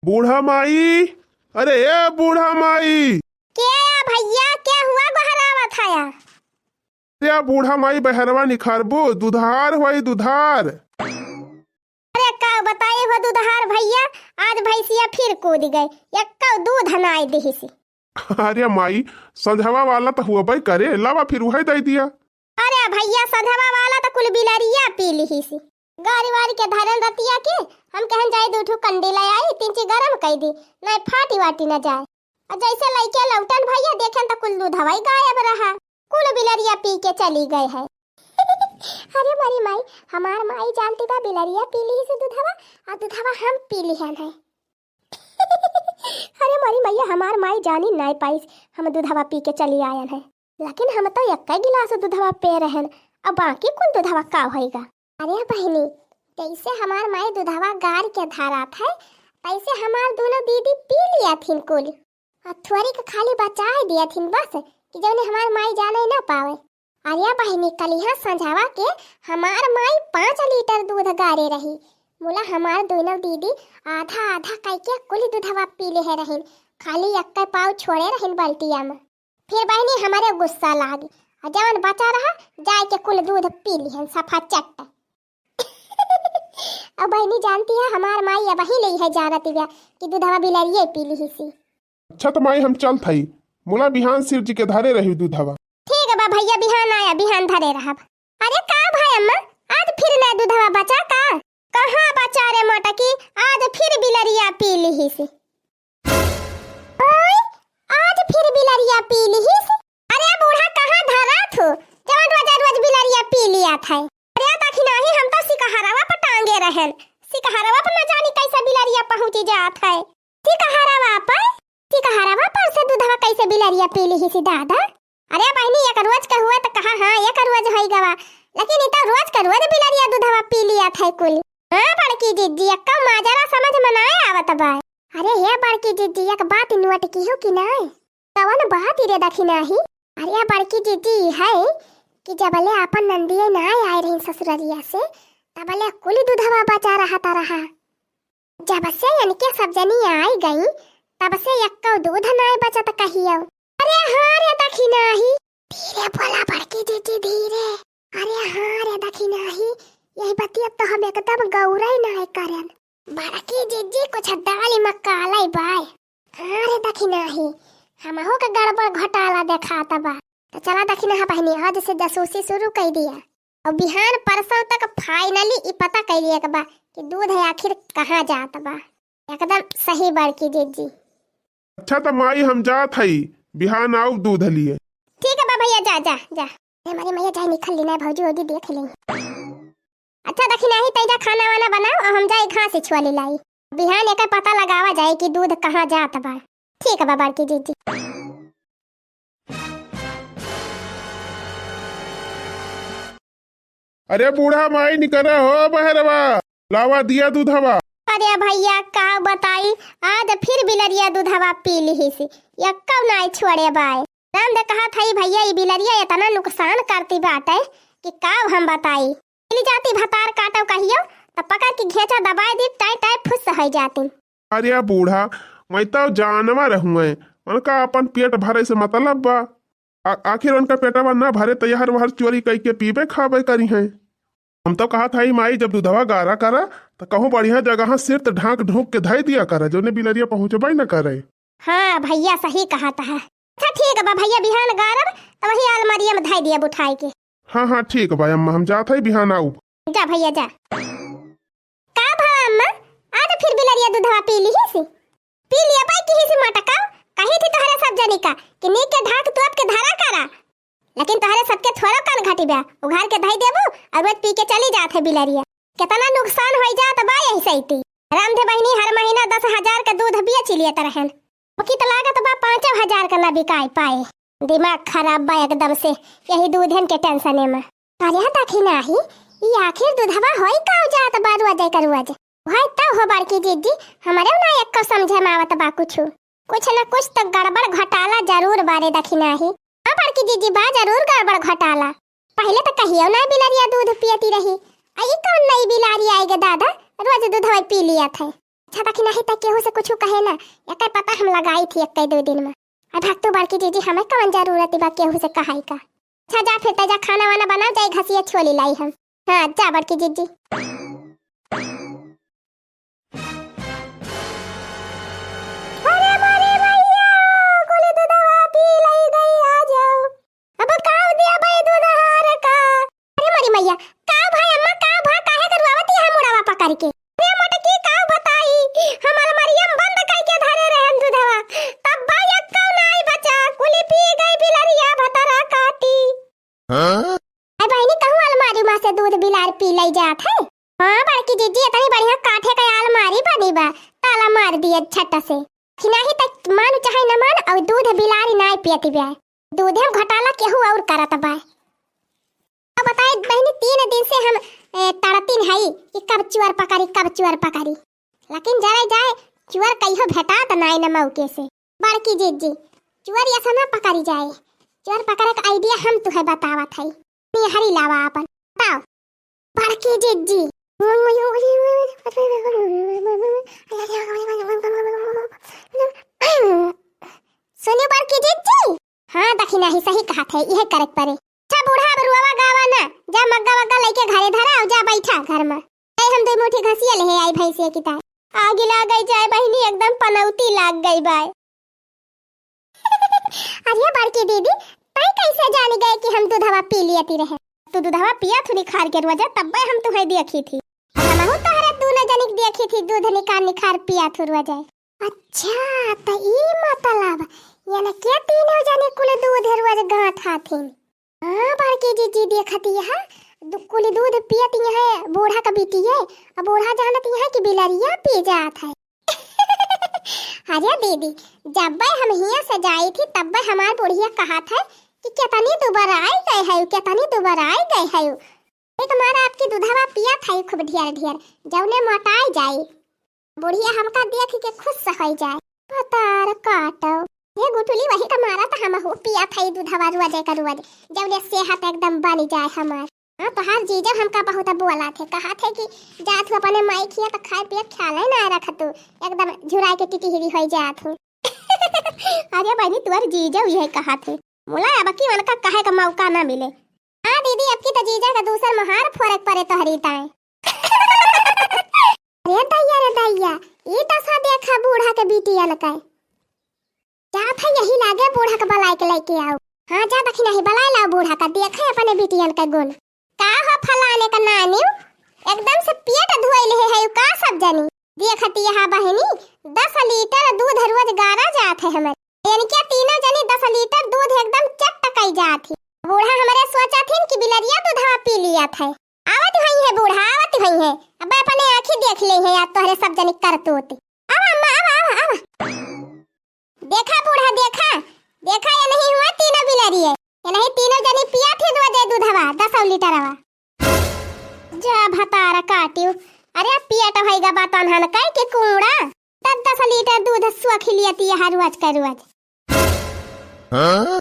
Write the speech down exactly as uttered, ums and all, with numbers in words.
बूढ़ा माई, अरे ए बूढ़ा माई। के या भइया, के हुआ गोहरावत हया? अरे बूढ़ा माई, बहरवा निखरबू, दुधार होई दुधार। अरे का बताई हो दुधार भइया, आज भैंसिया फिर कूद गए, एक्को दूध नाई दिहिसी। अरे माई, संझवा वाला त हुअबे करे, लावा फिर उहै दइ दिया। अरे भइया, संझवा वाला त कुल बिलरिया पी लिहिसी। गारी वारी के धरन रतिया के, हम कहन जाई दू ठो कंडी ले आई, तीन ची गरम कई दी, नाई फाटी वाटी न जाए। अउर जैसे लइके लौटन भइया, देखेन त कुल दूधवा ही गायब रहा, कुल बिलरिया पी के चली गए है। अरे मोरी माई, हमार माई जानती बा बिलरिया पी लिहिसी दूधवा, अउर दूधवा हम पी लिहन है। अरे मोरी मइया, हमार माई जानी नाई पाइस, हम दूधवा पी के चली आयन है। लेकिन हम तो एक्कै गिलास दूधवा पे रहन, अब बाकी कुल दूधवा का होइगा? अरे बहिनी, जैसे हमार माई दूधवा गार के धरात है, तैसे हमार दोनों दीदी पी लिया थिन कुल। अउर थोड़ी के खाली बचाए दिया थिन बस, कि जौने हमार माई जाने ना पावे। अरे बहिनी, कलिहा संझवा के हमार माई पाँच लीटर दूध गारे रही। मुला हमार दोनों दीदी आधा आधा कइके कुल दूधवा पी लेहे रहिन, खाली एक्कै पाव छोड़े रहिन बल्टिया में। फिर बहिनी हमरे गुस्सा लागी, अउर जवन बचा रहा, जाए के कुल दूध पी लिहन सफा चट्ट। अब बहिनी जानती है, हमार माई अबहीं ले है जानत बिया कि दूधवा बिलरिये पी लिहिसी। अच्छा त माई, हम चलत हई, मुला बिहान सिर जी के धरे रही दूधवा। ठीक बा भइया, बिहान आया, बिहान धरे रहब। अरे का भाई अम्मा, आज फिर ना दूधवा बचा का? कहाँ बचा रे मोटकी, आज फिर बिलरिया पी लिहिसी। ओए, आज फिर बिलरिया पी लिहिस? अरे बूढ़ा, कहाँ धरात हो, जवन रोजा रोज बिलरिया पी लियात है। अरे दखिनाही, हम तो सिकहरवा पर टांगे रहन, सिकहरवा पर न जानी कैसे बिलरिया पहुँची जात है। सिकहरवा पर, सिकहरवा पर से दूधवा कैसे बिलरिया पी लिहिस दादा? अरे बहिनी, एक रोज का हुआ त कहा, हाँ, एक रोज होई गवा, लेकिन इ तो रोज का रोज बिलरिया दूधवा पी लियात है कुल। हाँ बड़की जिज्जी, एक्का माजरा समझ में नाय आवत बा। अरे हे बड़की जिज्जी, एक बात नोट किहू कि नाय? कवन बात रे दखिनाही? अरे बड़की जिज्जी, ई है कि जबले आपन नंदिये नाय आए रही ससुररिया से, तबले कुल दूधवा बचा रहत रहा। जब से इनके सब जनी आए गई, तब से एक्को दूध नाय बचत कहियो। अरे हाँ रे दखिनाही। धीरे बोला बड़की जिज्जी, धीरे। अरे हाँ रे दखिनाही, यही बतिया तो हम एकदम गौरई नाय करन। बड़की जिज्जी, कुछ दाल में काला बाय। हाँ रे दखिनाही, हमहू के गड़बड़ घोटाला देखात बा। तो चला दखिनाही बहिनी, आज से जासूसी शुरू कई दिया। अउर बिहान परसों तक finally ई पता कई लिया के बा कि दूध आखिर कहाँ जात बा। एकदम सही बड़की जिज्जी। अच्छा त माई, हम जात हई, बिहान आउब दूध लिए। ठीक है बा भइया, जा, जा, जा। ए, हमारी मैया जाए निकल ली ना, भौजी वौजी देख लें। अच्छा दखिनाही, तै जा खाना वाना बनाओ अउर हम जाए घास छिछुआ ले लाई। बिहान एकर पता लगावा जाए कि दूध कहाँ जात बा। ठीक बा बड़की जिज्जी। अरे बूढ़ा माई, निकरा हो बहरवा, लावा दिया दूधवा। अरे भइया का बताई, आज फिर बिलरिया दूधवा पी लिहिस, एक्को नाय छोड़े बाय। रामदे कहत हई भइया, ई बिलरिया एतना नुकसान करती बाटे कि का हम बताई। मिल जाती भतार काटो कहियो, त पकड़ के घेंचा दबाए दी, टाई टाई फुस होइ जाती। अरे बूढ़ा, मैं तो जानवर हुए, उनका अपन पेट भरे से मतलब बा। आ-, आखिर उनका पेटवा ना भरे त यहर वहर चोरी कई के पीबे खाबे करी हैं। हम तो कहत हई माई, जब दूधवा गारा करा त कहूँ बढ़िया जगह सिर्त ढांक ढूंक के धई दिया करा, जौने बिलरिया पहुँचबे न करे। हाँ भइया, सही कहत है। अच्छा ठीक बा भइया, बिहान गारब त वही अलमारिया में धई दिया उठाई के। हाँ, हाँ, ठीक बा अम्मा, हम जात हई, बिहान आउब। जा भइया, जा। का भा अम्मा, आज फिर बिलरिया दूधवा पी लिहिस? पी लिया पाई किहिस मटका, कही थी तोहरे सब जनी का कि नीक के ढाक तोप के धरा करा, लेकिन तोहरे सबके थोड़ो कान घटी बा, उघार के धई देबू अउर रोज पी के चली जात है बिलरिया। केतना नुकसान होई जात बा यही सैती। रामधे बहिनी हर महीना दस हजार का दूध बेच लियत रहन, बाकी त लागत बा पाँचो हजार का ना बिकाई पाए। दिमाग खराब बा एकदम से, यही दूधन के टेंशने में। अरे दखिनाही, ई आखिर दूधवा होई का जात बा रोज का रोज? भाई तब हो बड़की जिज्जी, हमरे ना एक्को समझे में आवत बा कुछु। कुछ न कुछ त गड़बड़ घोटाला जरूर बा रे दखिनाही। हाँ बड़की जिज्जी, बा जरूर गड़बड़ घोटाला। पहिले त कहियो ना बिलरिया दूध पियती रही, आ ई कौन नई बिलारी आई गे दादा, रोज दूधवा पी लियत है। अच्छा, देखी नहीं त केहू से कुछ कहे ना, एकर पता हम लगाई थी एक दो दिन में। अब भक्तू बड़की जीजी, हमें कौन जरूरत बा केहू से कहाई का? अच्छा, जा फिर, तै जा, खाना वाना बनाओ, जाई घसिया छोली लाई हम। हाँ, जा बड़की जीजी। अरे मोरी मैया, कुल दूधवा पी लई गई, आ जाओ। अब काव दिया भाई दूध हार का? अरे मोरी मैया, काव भाई अम्मा, काव भा, काहे के रुआवत है मुड़वा पकड़ के? अरे मोटकी, काव बताई, हम अलमारिया में बंद कई के धरे रहन दूधवा, तब भाई एक कौ नाई बचा, कुली पी गई बिलरिया भतरा काटी। हाँ? ए बहिनी, कहूँ अलमारी में से दूध बिलार पी लई जात है? हाँ बड़की जीजी, इतनी बढ़िया काठे के अलमारी बनी बा, ताला मार दिए छट से। खिनाही तक मानु चाहे न मान, और दूध बिलारी नाय पियती बा। दूधे में घोटाला केहू और करत बा। अब बताए बहिनी, तीन दिन से हम, ए, तड़पिन हई कि कब चुअर पकड़ी, कब चुअर पकड़ी। लेकिन जरे जाए, चुअर कहियो भेटात नाई न मौके से। बड़की जीजी, चुअर ऐसा ना पकड़ी जाए। चुअर पकड़े का idea हम तुहे बतावत हई। निहरी लावा आपन। बताओ। बड़की जीजी। सुनी बड़की जीजी। हाँ, देखी नहीं, सही कहत है, इहे करे के परे। अच्छा बूढ़ा, अब रुआवा गावा ना, जा मग्गा वग्गा लइके घरे धरा, और जा बैठा घर में। ए, हम दो मुट्ठी घसिया ले आई भैंसिया की ताई। आगी लाग गई जाए बहिनी, एकदम पनौती लाग गई बाय। अरे बड़की दीदी, तै कैसे जानी गए कि हम दूधवा पी लियती रहे? तू दूधवा पिया थू निखार के रोजे, तब्बे हम तुहे देखी थी। हमहू तोहरे दूनो जनिक देखी थी, दूध निखार निखार पिया थू रोजे। अच्छा, त ई मतलब, यानी के तीनों जने कुल दूध रोज गांठ हाथिन? हाँ, बड़की जीजी देखती है, दु-, कुल दूध पियती है बूढ़ा का बिटिये, अब बूढ़ा जानती है कि बिलरिया पी जात है। अरे दीदी, जब्बे हम हियां से जाई थी, तब्बे हमार बुढ़िया कहत है कि केतनी दुबराई गए है, केतनी दुबराई गए है। एक मारा आपकी दूधवा पियत है खूब ढेर ढेर, जौने मोटाई जाई। बुढ़िया हमका देख के खुश होइ जाए। भतार काटो। ये गुठुली वही का मारा त हमहू पियत हई दूधवा रोजे का रोज, जौने सेहत एकदम बनी जाए हमार। हाँ, तोहार जीजा हमका बहुत बोला थे, कहा थे कि जा तू अपने माई खिया त खाए पिए ख्याल ही ना रख तू, एकदम झुराए के टिटिहरी होइ जा तू। अरे बहिनी, तुअर जीजा यही कहा थे, मुला अब की उनका कहे का मौका ना मिले। हाँ दीदी, अब की त जीजा का दूसर मोहार फोरक परे तोहरी ताए। अरे दैया रे दैया, ई दसा देखा बूढ़ा के बिटियन के। जात है यही लागे बूढ़ा के बलाए के लेके आओ। हाँ जा दखिनही बलाए लाओ बूढ़ा का, देखे अपने बिटियन के गुण। का हो फलाने का नानी, एकदम से पेट धोइले है का सब जनी? देखती है बहिनी, दस लीटर दूध रोज गारा जात है हमारे। इनके तीनों जनी दस लीटर दूध एकदम चट कई जात ही। बूढ़ा हमरे सोचा थिन कि बिलरिया दूधवा पी लिया था। आवत हुई है बूढ़ा, आवत हुई है। अब अपने आँखी देख ले है आज तोहरे सब जनी करतूत। आवा अम्मा, आवा, आवा, आवा। देखा बूढ़ा, देखा, देखा, ये नहीं हुआ तीनों बिलरिये, ये नहीं तीनों जनी पिया थी रोजे दूधवा, दसौ लीटरवा। जा भतारा काटियो। अरे अब पियत होइगा बा तनहन कह के कूड़ा। दस दस लीटर दूध सोख लियती है रोज का रोज। हाँ?